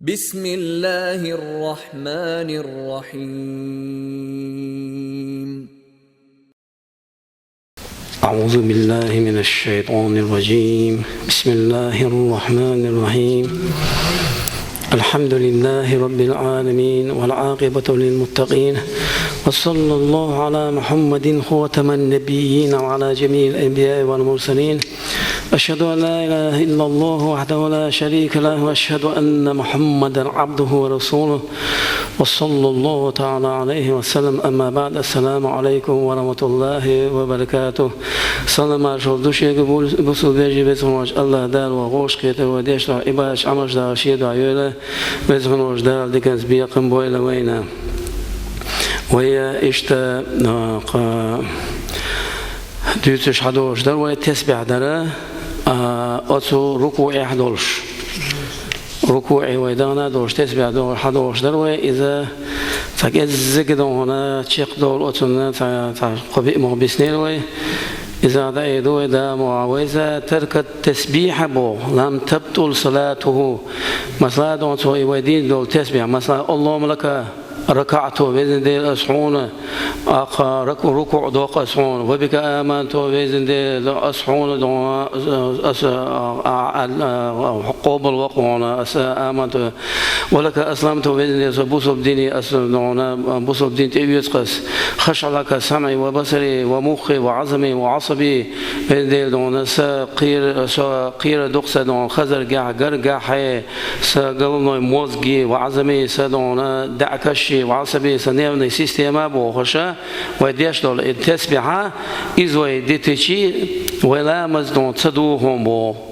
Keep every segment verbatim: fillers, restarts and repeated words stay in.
بسم الله الرحمن الرحيم. أعوذ بالله من الشيطان الرجيم. بسم الله الرحمن الرحيم. الحمد لله رب العالمين، والعاقبة للمتقين، وصلى الله على محمد خاتم النبيين وعلى جميع الأنبياء والمرسلين. أشهد أن لا إله إلا الله وحده لا شريك له، وأشهد أن محمدا عبده ورسوله، وصلى الله تعالى عليه وسلم. أما بعد، السلام عليكم ورحمة الله وبركاته. Салам-маршал ду шуьга, бу-, бусалба вежарий, веза хиннача АллахӀ Дала вай гӀулакх кхетар, вай деш дола Ӏибадаташ, Ӏамалаш дагӀа шеко дӀайойла, веза хиннача Дала диканца бекхам бойла вайна. Вай иштта, а, кха-, дуьйцуш хьадолуш дара вай тесбихь дар, а, оцу рукуӀехь долуш. РукуӀе вай дахана долуш, тесбихь долуш хьадолуш дара вай, иза цхьа кӀеззиг дона чекхдолу оцунна цхьа, цхьа кхо-биъ могӀа биснера вай. Иза дӀаайда вай, да ма вайза, ترك التسبيح боху, لم تبطل صلاته. Масала, дона цо и вай дийна долу тесбихь, масала, اللهم لك ركعت, везан Дела, ас хьуна, а, кха-, рак-, рукуӀ доккху ас хьуна, وبك آمنت, везан Дела, ас хьуна дона, ас, а, а, а, а, къобал воккху хьуна, ас آمنت, ولك أسلمت, везан Дела, со бусалба дине, ас дона, бусалба дин тӀеоьцу ас, خشع لك سمعي وبصري ومخي وعظمي وعصبي, везан Дела, дона, са кхера, со кхера дукха са дона хазаргахь, гаргахь, Сан головной мозги, وعظمي, сан дона даьӀахкаши, وعصبي, сан нервный система бохуша, вай деш долу и тесбихьа, иза вай дитичи, вай ламаз дона ца духу боху.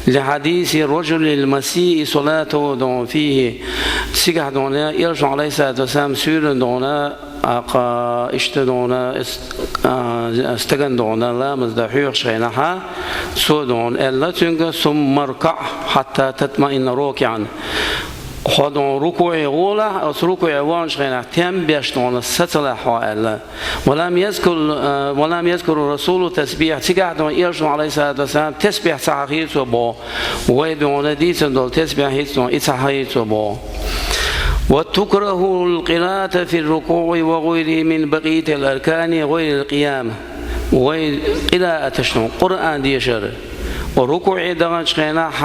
لحديث الرجل المسيء صلاته دона فيه. Цигахь дона, Элчано, عليه الصلاة والسلام, суьйранна дона, а, кха-, иштта дона, ас-, а, стагана дона ламаз дан хьоьхуш хенахьа, цо дона аьлла цуьнга: ثم اركع حتى تطمئن راكعا. Хьо дона рукуӀе гӀолахь, оцу рукуӀе ваханчу хенахь тем беш дона сацалахь хьо, аьлла. ولم يذكر، а, ولم يذكر الرسول التسبيح. Цигахь дона Элчано, عليه الصلاة والسلام, тесбихь ца хьахийра цо боху. Вай дона дийцина долу тесбихь хӀинца дона и ца хьахийра цо боху. وتكره القراءة في الركوع وغيره من بقية الأركان غير القيام. Вай къирааташ дона, Къуръан дешар, рукуӀе даханчу хенахь,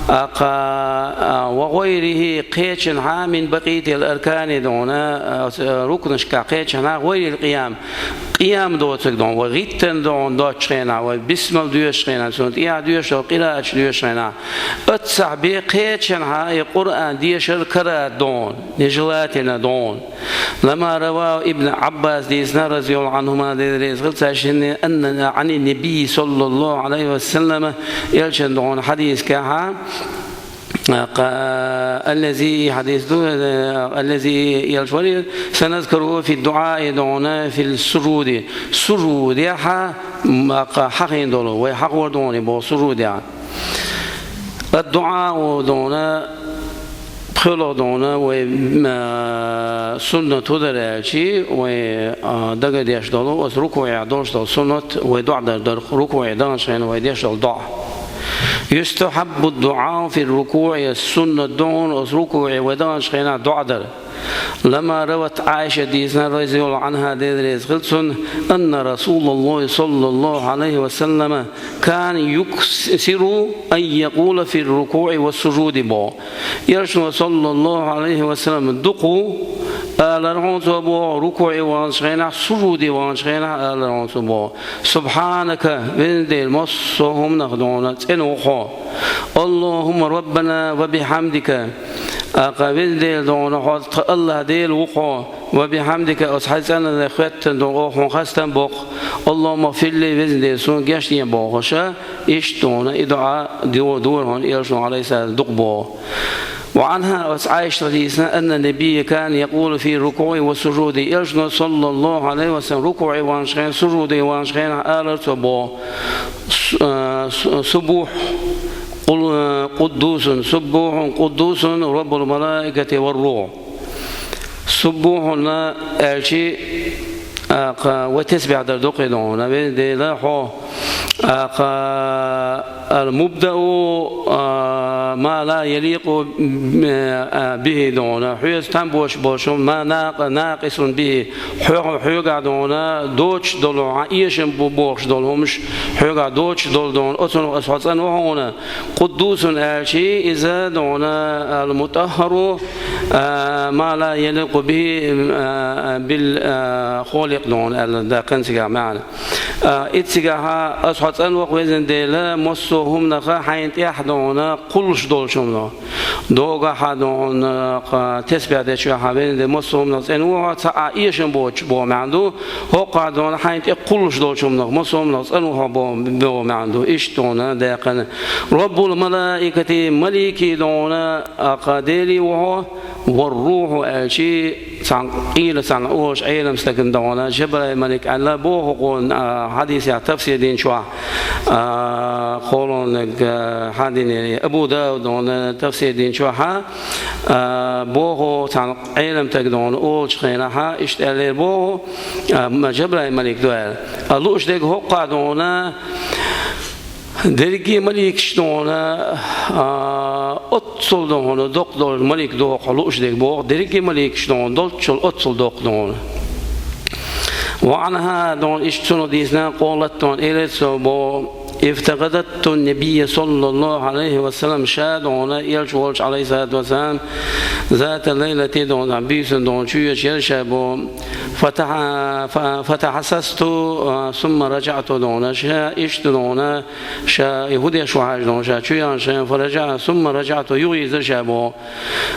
а, кха-, а, وغيره, кхечанхьа, من بقية الأركان дона, а, рукнашкахь кхечанхьа, غير القيام. Къиям доцург дона, вай гӀиттина дона доцучу хенахь, вай бисмал доьшучу хенахь, цунна тӀехь доьшуш долу къирааташ доьшучу хенахь, аццахь бен кхечанхьа и Къуръан дешар карахӀат дона, нежелательно дона. لما رواه ابن عباس, дийцина, رضي الله عنهما, Дела реза хила цаьршинна, أن عن النبي صلى الله عليه وسلم, Элчан дона хьадисехь, кха-, الذي, хьадис ду, الذي, Элча вари, سنذكره في الدعاء дона في السجود. Сужудехь, м, кха-, хьахийна долу, вай хьахор дона боху сужудехь. الدعاء дона, пхоьалгӀа дона, вай, м, а, суннат хӀун дара аьлчи, вай, а, дагадеш долу, оцу рукуӀехь долуш долу суннат, вай доӀа дар дара, рукуӀе даханчу хенахь вай деш долу доӀа. يستحب الدعاء في الركوع, суннат дона оцу рукуӀе вай даханчу хенахь доӀа дар. لما روت عائشة, дийцина, رضي الله عنها, Дела реза хила цунна, أن رسول الله صلى الله عليه وسلم كان يكثر أن يقول في الركوع والسجود боху. Элчано, صلى الله عليه وسلم, дукха алара хьуна цо боху, рукуӀе ваханчу хенахь, сужуде ваханчу хенахь алара хьуна цо боху: سبحانك, везан Дела, массо а хӀуманах дона цӀена ву хьо. اللهم ربنا وبحمدك, а, кха-, везан Дела, дона хьо тхан АллахӀ Дела ву хьо, وبحمدك, оцу хьайн цӀеналле хӀоьттина дона оха хьуна хастам боккху. اللهم اغفر لي, везан Дела, суна гечде бохуша, иштта дона и доӀа ду-, дора хьуна Элчано, عليه الصلاة, дукха боху. وعنها, оцу Ӏайшатах дийцина, أن النبي كان يقول في الركوع والسجود, Элчано, صلى الله عليه وسلم, рукуӀе ваханчу хенахь, сужуде ваханчу хенахь алара цо боху: С-, а, с-, سبوح, قل-, а, قدوس, سبوح قدوس رب الملائكة والروح. Суббухьун аьлчи, а, кха-, вай тесбихь дар дукха дона, везан Дела, хьо, Аха, المبدأ, а, ما لا يليق, а, به, дона. Хьоьца там бош болчун, ما ناق-, ناقص به. Хьо-, хьоьгахь, дона, доцуш долу, хьан эшам бу бохуш долу хӀумаш, хьоьгахь доцуш долу, дона, оцунах ас хьо цӀанво хьуна. قدوس аьлчи, иза, дона, المطهر, а, ما لا يليق به, а, بال-, а, خالق, дона, аьлла, да, кхин цигахь маьӀна. А, и цигахьа ас хьо цӀанво хьуна, везан Дела, массо а хӀуманах хьайна тӀехь, дона, кхуллуш долчунах. Догахьа, дона, кха, тесбехь дечохьа, везан Дела, массо а хӀуманах цӀанво хьо, цхьа а эшам боцуш боху маьӀна ду, хӀокхахь, дона, хьайна тӀе кхуллуш долчунах, массо а хӀуманах цӀанво хьо бо-, боху маьӀна ду. Иштта, дона, даьккхина. رب الملائكة, маликий, дона, а, кха, Делий ву хьо, والروح аьлчи, цхьана къийла, цхьана оша Ӏелам стагана, дона, Жабраил малик аьлла боху кхуна, а, хьадисехь тафсир динчохь, а, кхолоннаг, а, хьадинера Абу Дауд, дона, тафсир динчохьа, а, боху цхьана Ӏелам стаг, дона, олучу хенахьа, иштта аьллера боху, а, ма-, Жабраил малик ду аьлла. А, лууш дерг хӀокхахь, дона, дерриге маликаш, дона, а, оццул, дона, доккха долу малик ду хӀокхахь лууш дерг боху, дерриге маликаш, дона, долччул оццул доккха, дона. وعنها, дона, иштта цунах дийцина, قالت, дона, элира цо боху, افتقدت النبي صلى الله عليه وسلم, ша, дона, элча волчу, عليه الصلاة والسلام, ذات ليلة, дона, буьйсанна, дона, чу йоьдуш яра ша боху, فتح-, ف-, فتحسست, а, ثم رجعت, дона, ша иштта, дона, ша и хӀун деш ву хьажа, дона, ша чу яхна шайна, فرجع-, ثم رجعت, юхайизира ша боху.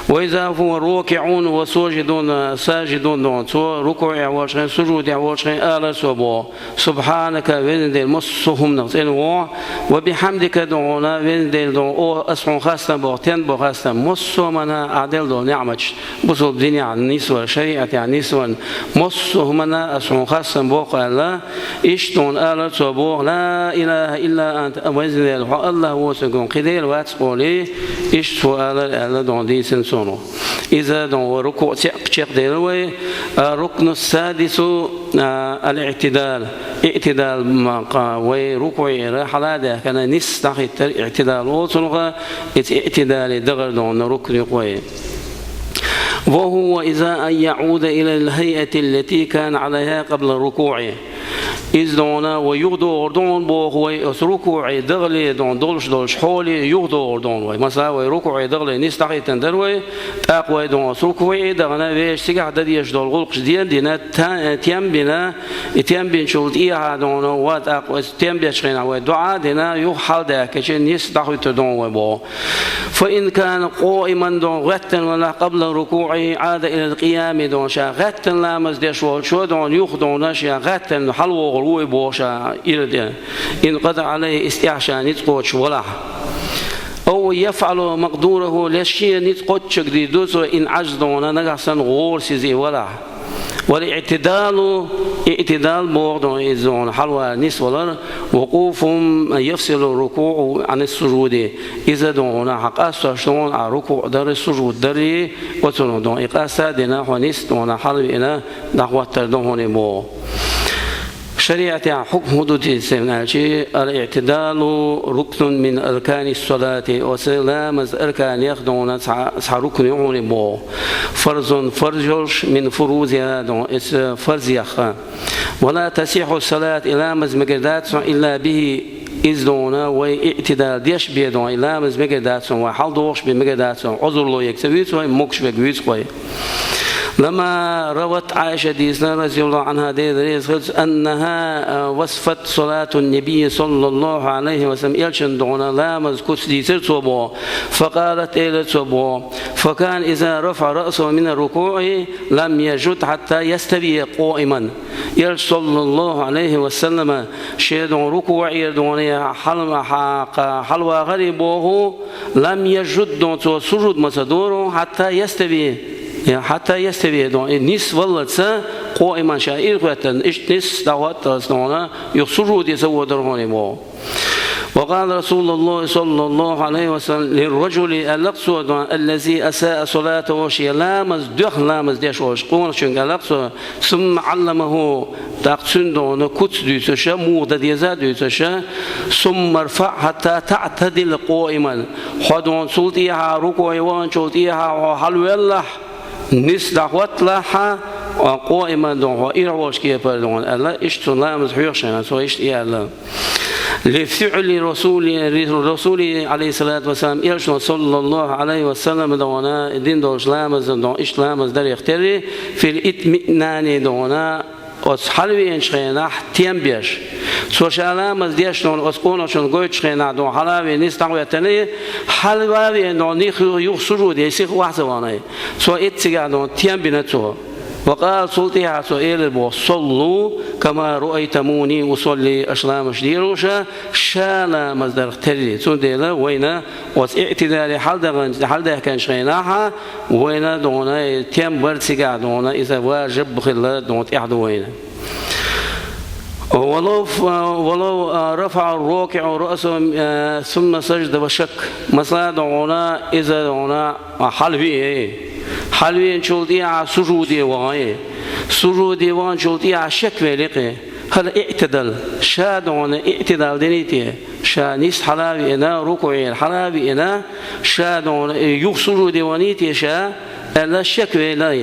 وإذا هو راكع وساجد, сажидун, дона, цо рукуӀехь волчу хенахь, сужудехь волчу хенахь алара цо боху: سبحانك, везан Дела, массо а хӀуманах цӀена ву хьо, وبحمدك, дона, везан Дела, дона, о, ас хьуна хастам боху, тен бо хастам, массо а хӀуманна ахь делла долу неӀматаш, бусалба динехь нисвар, шариӀатехь нисвар, массо а хӀуманна ас хьуна хастам боху аьлла, иштта, дона, алара цо боху: لا إله إلا أنت, везан Дела, хьо АллахӀ воцург ву, кхин Дела вац, олий, иштта цо алара аьлла, дона, дийцина цунах. Иза, дона, вай рукуӀ цхьаъ чекхдевлла вай, а, الركن السادس, а, الاعتدال. Иътидал, ма, кха, вай рукуӀера хьала а даьхкина, нисса дӀахӀиттар иътидал олу цунах, иза иътидале дахар, дона, рукн ю-кх вай. وهو إذا أن يعود إلى الهيئة التي كان عليها قبل الركوع. Иза, дона, вай юхадогӀур ду хьуна боху вай, оцу рукуӀе дахале, дона, долуш долчу хьоле юхадогӀур ду хьуна вай. Масала, вай рукуӀе дахале нисса дӀахӀиттина дара вай, тӀаккха вай, дона, оцу рукуӀе дахана, вешан цигахь дан дезаш долу гӀуллакхаш ден а дина, та-, тем а бина, и тем бинчул тӀехьа, дона, ва тӀаккха оцу тем бечу хенахь вай доӀа а дина, юха хьала даьхкича, нисса дӀахӀуьттур ду хьуна вай боху. فإن كان قائما, дона, гӀоьттина велахь, قبل الركوع عاد إلى القيام, дона, ша гӀаьттина ламаз деш волчо, дона, юха, дона, ша гӀаьттина хьалавогӀур ву и боху ша ирде. إن قدر عليه, иза тӀехь ша ницкъ кхочуш велахь. أو يفعل مقدوره, леш шен ницкъ кхоччуш дийр ду цо, إن عجز, дона, нагахь санна гӀорас иза и велахь. والاعتدال, иътидал боху, дона, иза, дона, хьалавала нисвалар, وقوف يفصل الركوع عن السجود. Иза, дона, хьан къастош, дона, ахь рукуӀ дари, сужуд дари, оцунах, дона, и къаста а дина, хьо нисса, дона, хьалавеана, дӀахӀоттар ду хьуна и боху. ШариӀатехь хьукм хӀун ду те церан аьлчи, الاعتدال ركن من أركان الصلاة, оцу ламазан арканех, дона, цхьа, цхьа рукн ю хьуна и боху. فرض, фарз йолуш, من فروضها, дона, иза фарзех. ولا تصح الصلاة, и ламаз мегар дац хьуна, إلا به, иза, дона, вай иътидал деш бен, дона, и ламаз мегар дац хьуна, вай хьалдохуш бен мегар дац хьуна, Ӏузурло ерг ца вуьйцу вай, могуш верг вуьйцу вай. لما روت, Ӏайша дийцина, رضي الله عنها, Дела реза хилча, أنها, а, وصفت صلاة النبي صلى الله عليه وسلم, элчан, дона, ламаз куц дийцира цо боху. فقالت, элира цо боху: فكان إذا رفع رأسه من الركوع لم يجد حتى يستوي قائما. Элча, саллаллаху Ӏалайхи ва саллама, шен, дона, рукуӀера, дона, хьал-, хьа-, хьалавахаре боху, لم يسجد, дона, цо сужуд ма ца дора, حتى يستوي, я, حتى يستوي, дона, и нисваллалца, قائما, ша ирахӀоьттина, иштта нисса дӀахӀотталц, дона, юха сужуде ца водара хьуна боху. وقال رسول الله صلى الله عليه وسلم للرجل, аьлла-кх цо, дон, الذي أساء صلاته, шен ламаз доьхна ламаз деш волчу къонахчуьнга аьлла-кх цо, ثم علمه, тӀаккха цуьнан, дон, куц дуьйцуш, муха дан деза а дуьйцуш, ثم ارفع حتى تعتدل قائما, хьо, дон, цул тӀехьа рукуӀе ваханчул тӀехьа хьо хьалавеллахь, нисса дӀахӀотталахь, قائما, дон, хьо ирахь волчу кепара, дон, аьлла, иштта цунна ламаз хьоьхуш хенахь, цо иштта и аьлла. لفعل رسول, رسول عليه الصلاة والسلام, элчано, саллаллаху Ӏалайхи ва саллам, дон, дина долчу ламазан, дон, иштта ламаз дарех терра, في الاطمئنان, дон, оцу хьалавеанчу хенахь тем беш. Цо ша ламаз деш, дон, оцу къонахчунна гойтучу хенахь, дон, хьала а веана, нисса дӀахӀоьттина, хьала а веана, дон, юха, юха сужуде сиха охьа ца вахана. Цо эццигахь, дон, тем бина цо. وقال, цул тӀехьа цо элира боху: صلوا كما رأيتموني أصلي, аша ламаз дийр шу, ша ламаз дарх терра. Цундела вайна оцу иътидале хьалдахан-, хьалдаьхкинчу хенахь, вайна, дон, тем бар цигахь, дон, иза важиб хилла, дон, тӀехь ду вайна. ولو ف-, ولو رفع الراكع رأسه ثم سجد وشك. Масала, дон, иза, дон, хьалавеа, хьалавеанчул тӀехьа сужуде вахана, сужуде ваханчул тӀехьа шек велла-кх. هل اعتدل, ша, дон, иътидал дина те, ша нисса хьала а веана, рукуӀера хьала а веана, ша, дон, юха сужуде вахана те ша, аьлла, шек велла.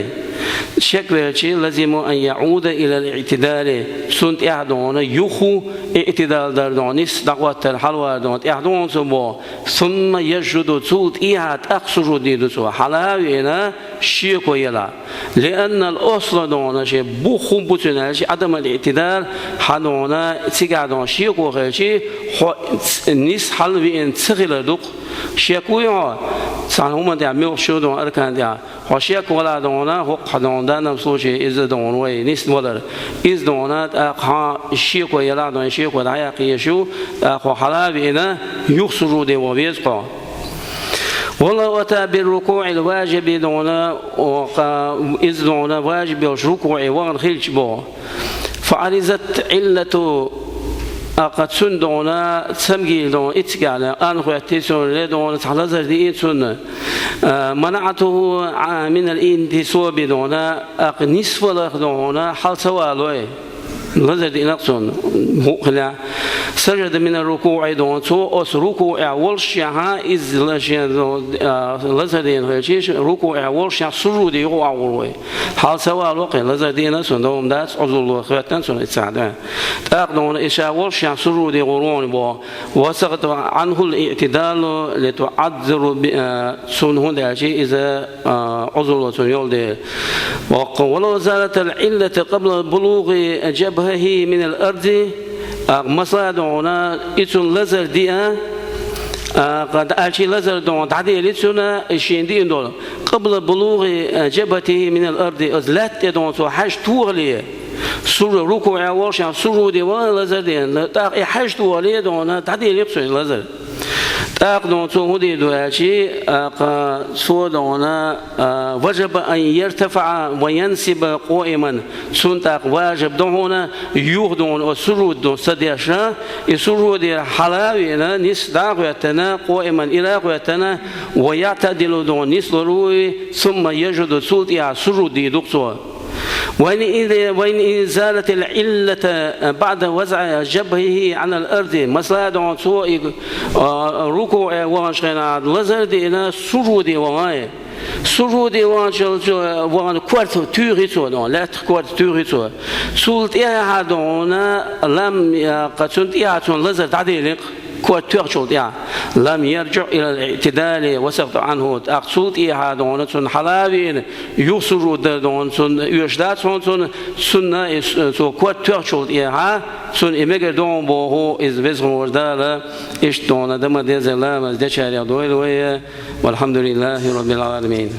Шек велча, لزم أن يعود إلى الاعتدال. Цунна тӀехь, дон, юха иътидал дар, дон, нисса дӀахӀоттар, хьалавар, дон, тӀехь ду хьуна цо боху. ثم يسجد, цул тӀехьа тӀаккха сужуд дийр ду цо, хьала а веана, шеко елахь. لأن الأصل, дон, шен бух хӀун бу цуьнан аьлча, عدم الاعتدال, хьан, дон, цигахь, дон, шеко хилча, хьо ц-, нисса хьала а веана ца хилар ду-кх. Шек вуй хьо? Цхьана хӀуманна тӀехь, муьлххачу, дон, арканна тӀехь. Хьо шек велахь, дон, хӀокху, дон, данном случае иза, дон, вай нисса валар. Иза, дон, тӀаккха хьан шеко елахь, дон, шеко дӀаяккха езаш ю, тӀаккха хьо хьала а веана, юха сужуде ваха веза хьо. ولو أتى بالركوع الواجب, дон, иза, дон, важиб йолчу рукуӀе вахана хилча боху. فعرضت علة, тӀаккха цуьнан, дон, цамгийла, дон, эццигахь, къан хӀоьттина цунна, ле, дон, цхьа лазар диъна цунна. منعته من الانتصاب, дон, тӀаккха нисваларх, дон, хьала ца вало. Лазар диъна-кх цунна, мукъ хилахь. سجد من الركوع, дон, цо оцу рукуӀехь волушшехь, иза ла-, шен, дон, а, лазар дина хилча, рукуӀехь волушшехь сужуде юха охьагӀур ву. Хьала ца вало-кх, лазар диъна цунна, дов-м дац, Ӏузурло хӀоьттина цунна, и цхьа дан. ТӀаккха, дон, и ша волушшехь сужуде гӀур ву боху. وسقط عنه الاعتدال لتعذر ب-, а, цунна, хӀунда аьлча иза, а, Ӏузурло цунна йолу дела. وقال: ولو زالت العلة قبل بلوغ جبهته من الأرض. А, масала, дон, и цунна лазар диъна, а, кхин дӀа-, аьлча лазар, дон, дӀадели цунна, и шена диъна долу. قبل بلوغ جبهته من الأرض. Оцу лаьтта тӀе, дон, цо хьаьжа тохале. Сужу-, рукуӀехь волушшехь сужуде вахана лазар диъна. ТӀаккха и хьаьжа тохале, дон, дӀадели-кх цо и лазар. ТӀаккха, дон, цо хӀун дийр ду аьлча, а, кхин цо, дон, а, وجب أن يرتفع وينصب قائما. Цунна тӀаккха важиб ду хьуна, юха, дон, оцу сужуд, дон, са деш, и сужудера хьала а веана, нисса дӀа а хӀоьттина, قائما, ира а хӀоьттина, ويعتدل, дон, нислур ву, ثم يسجد, цул тӀехьа сужуд дийр ду-кх цо. وإن، وإن زالت العلة بعد وضع جبهته على الأرض. Масала, дон, цо и, а, рукуӀе ваханчу хенахь лазар диъна, сужуде вахана. Сужуде ваханчул, вахана корта туьйхи цо, дон, лаьттах корта туьйхи цо. Цул тӀаьхьа, дон, لم, а, кхин цунна тӀаьхьа цунна лазар дӀадели-кх. Корта тоьхначул тӀаьхьа. لم يرجع إلى الاعتدال وسقط عنه. ТӀаккха цул тӀаьхьа, дон, цунна хьала а веана, юха сужуд дар, дон, цунна оьшуш дац хьуна цунна, цунна и с-, цо корта тоьхначул тӀаьхьа, цунна и мегар ду хьуна боху, иза Веза-Воккхачу Дала, иштта, дон, дан ма-деззара ламаз дечарех дойла вай, والحمد لله رب العالمين.